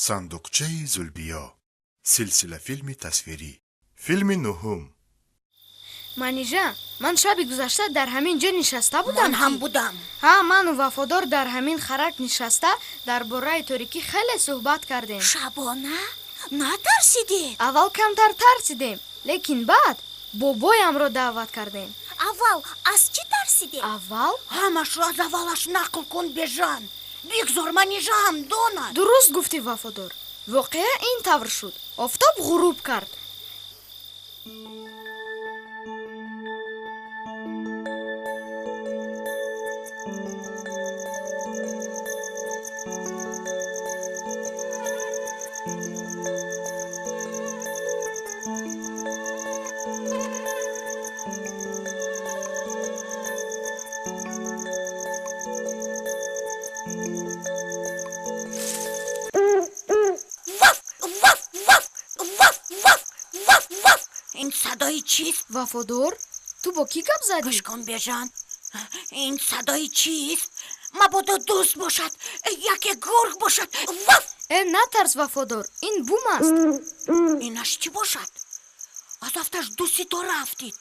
Сандуқчаи Зулбиё, силсилафилми тасвирӣ, филми нуҳум. Манижа, ман шаби гузашта дар ҳамин ҷо нишаста будам. Ман ҳам будам. Ҳа, ману Вафодор дар ҳамин харак нишаста дар бораи торикӣ хеле суҳбат кардем. Шабона натарсидед? Аввал камтар тарсидем, лекин баъд бобоямро даъват кардем. Аввал аз чӣ тарсидед? Аввал? Ҳамашро аз аввалаш нақл кун, Бежан. Бигзор Манижа ҳам донад. Дуруст гуфтӣ, Вафодор. Воқеа ин тавр шуд. Офтоб ғуруб кард. Ин садои чист? Вафодор, ту бо кӣ гап задӣ? Гӯш кун, Бежан, ин садои чист? Мабодо дӯст бошад, яке гург бошад. Ваф! Э, натарс, Вафодор, ин бум аст. Инаш чӣ бошад? Аз афташ ду ситора афтид.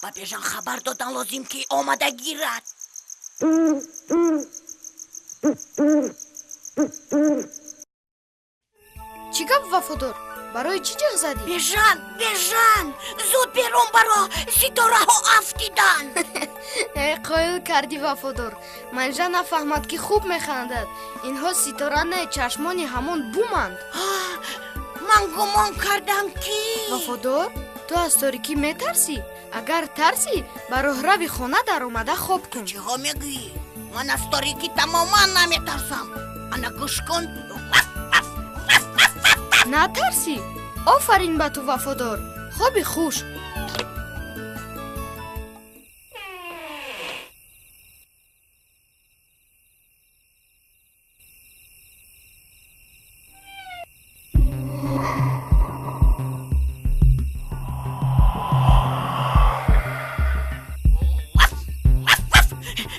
Ба Бежан хабар додан лозим, ки омада гирад. Чӣ гап, Вафодор? Барои чӣ ҷеғ задӣ? Бежан, Бежан, зуд берун баро, ситораҳо афтиданд. Э, қоил кардӣ, Вафодор. Манижа нафаҳмад, ки хуб механдад. Инҳо ситора не, чашмони ҳамон буманд. Ман гумон кардам, ки Вафодор, ту аз торикӣ метарсӣ? Агар тарсӣ, ба роҳрави хона даромада хоб кун. Чиҳо мегӯӣ? Ман аз торикӣ тамоман наметарсам. Ана гӯш кун. Натарсӣ? Офарин ба ту, Вафодор. Хоби хуш.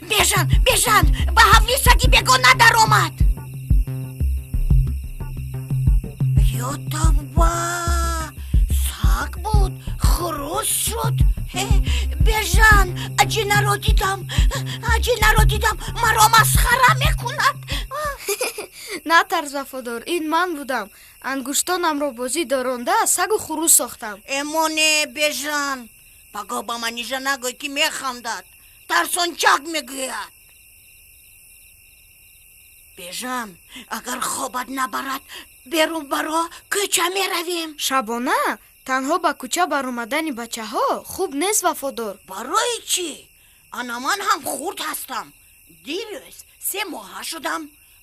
Бежан, Бежан, ба ҳавли саги бегона даромад. Ё тавба, саг буд, хурӯс шуд. Бежан, аҷинаро дидам, аҷинаро дидам, маро масхара мекунад. Натарс, Вафодор, ин ман будам. Ангуштонамро бозӣ доронда сагу хурӯс сохтам. Эмоне, Бежан, пагоҳ ба Манижа нагӯй, ки механдад, тарсончак мегӯяд. Бежан, агар хобат набарад, берун баро, кӯча меравем. Шабона танҳо ба кӯча баромадани бачаҳо хуб нест, Вафодор. Барои чӣ? Ана ман ҳам хурд ҳастам. Дирӯз 3 моҳа шудам,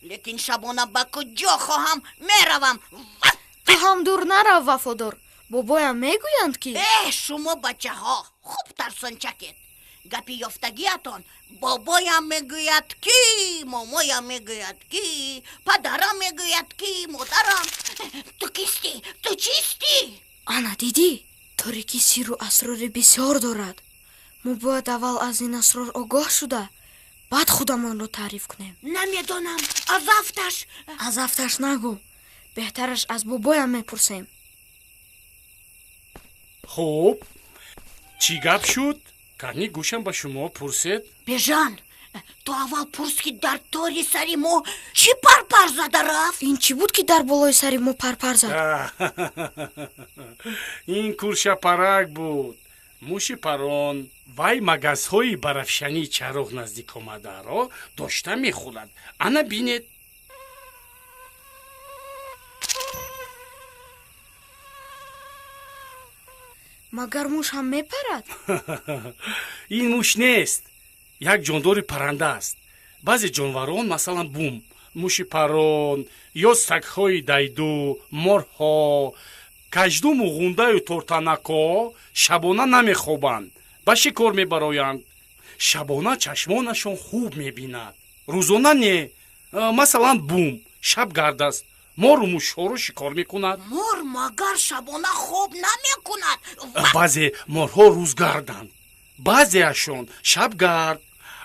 лекин шабона ба куҷо хоҳам меравам. Ту ҳам дур нарав, Вафодор. Бобоям мегӯянд, ки Э, шумо бачаҳо хуб тарсончакед. Гапи ёфтагиатон: бобоям мегӯяд, ки момоям мегӯяд, ки падарам мегӯяд, ки модарам. Ту кистӣ? Ту чистӣ? Ана дидӣ, торикӣ сирру асрори бисёр дорад. Мо бояд аввал аз ин асрор огоҳ шуда, баъд худамонро таъриф кунем. Намедонам, аз афташ. Аз афташ нагӯ, беҳтараш аз бобоям мепурсем. Хуб, чӣ гап шуд? Кани, гӯшам ба шумо, пурсед. Бежан, ту аввал пурс, ки дар тори сари мо чӣ парпар зада рафт. Ин чӣ буд, ки дар болои сари мо парпар зад? Ин куршапарак буд, муши парон. Вай магазҳои барафшании чароғ наздик омадаро дошта мехӯрад. Ана бинед. Магар муш ҳам мепарад? Ин муш нест, як ҷондори парранда аст. Баъзе ҷонварон, масалан бум, муши парон ё сагҳои дайду, морҳо, каждуму ғундаю тортанакҳо шабона намехобанд, ба шикор мебароянд. Шабона чашмонашон хуб мебинад, рӯзона не. Масалан, бум шабгард аст, мору мушҳоро шикор мекунад. Мор магар шабона хоб намекунад? Баъзе морҳо рӯзгарданд, баъзеашон шабгард.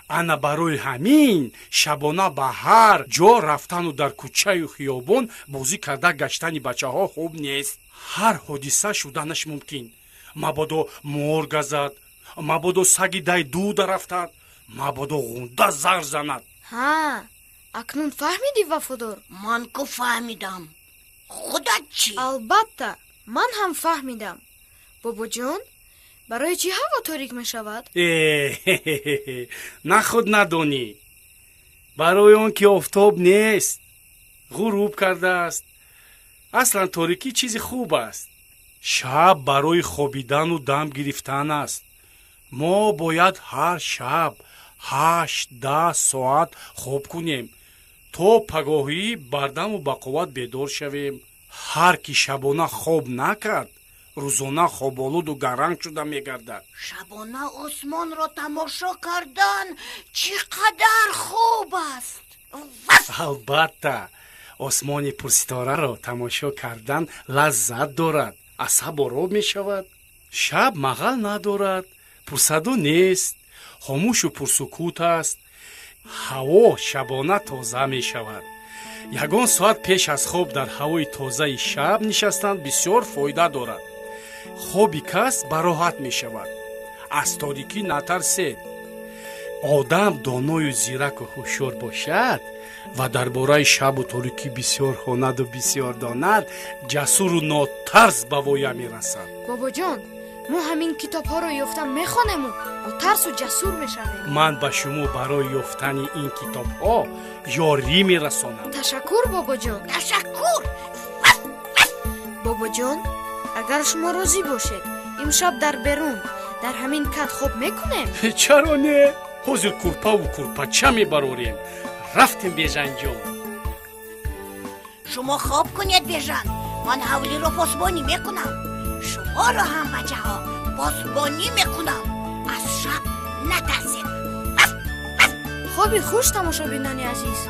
Ана барои ҳамин шабона ба ҳар ҷо рафтану дар кӯчаю хиёбон бозӣ карда гаштани бачаҳо хуб нест. Ҳар ҳодиса шуданаш мумкин. Мабодо мор газад, мабодо саги дайду дарафтад, мабодо ғунда зар занад. Ҳа, акнун фаҳмидӣ, Вафодор? Ман ку фаҳмидам, худат чӣ? Албатта, ман ҳам фаҳмидам. Бобоҷон, барои чӣ ҳаво торик мешавад? На, худ надонӣ. Барои он ки офтоб нест, ғуруб кардааст. Аслан торикӣ чизи хуб аст. Шаб барои хобидану дам гирифтан аст. Мо бояд ҳар шаб 8-10 соат хоб кунем, то пагоҳӣ бардаму бақувват бедор шавем. Ҳар ки шабона хоб накард, рӯзона хоболуду гаранг шуда мегардад. Шабона осмонро тамошо кардан чӣ қадар хуб аст! Албатта, осмони пурситораро тамошо кардан лаззат дорад, асаб ором мешавад. Шаб мағал надорад, пурсадо нест, хомӯшу пурсукут аст. Ҳаво шабона тоза мешавад. Ягон соат пеш аз хоб дар ҳавои тозаи шаб нишастан бисёр фоида дорад. Хоби кас бароҳат мешавад. Аз торикӣ натарсед. Одам доною зираку ҳушёр бошад ва дар бораи шабу торикӣ бисёр хонаду бисёр донад, ҷасуру нотарс ба воя мерасад. Бобоҷон, мо ҳамин китобҳоро ёфта мехонему нотарсу ҷасур мешавем. Ман ба шумо барои ёфтани ин китобҳо ёрӣ мерасонам. Ташаккур, бобоҷон. Ташаккур. Бобоҷон, агар шумо розӣ бошед, имшаб дар берун дар ҳамин кат хоб мекунем? Чаро не? Ҳозир курпаву курпача мебарорем. Рафтем, Бежанҷон. Шумо хоб кунед, Бежан, ман ҳавлиро посбонӣ мекунам. Шуморо ҳам, бачаҳо, посбонӣ мекунам. Аз шаб натарсед. Хоби хуш, тамошобинони азиз.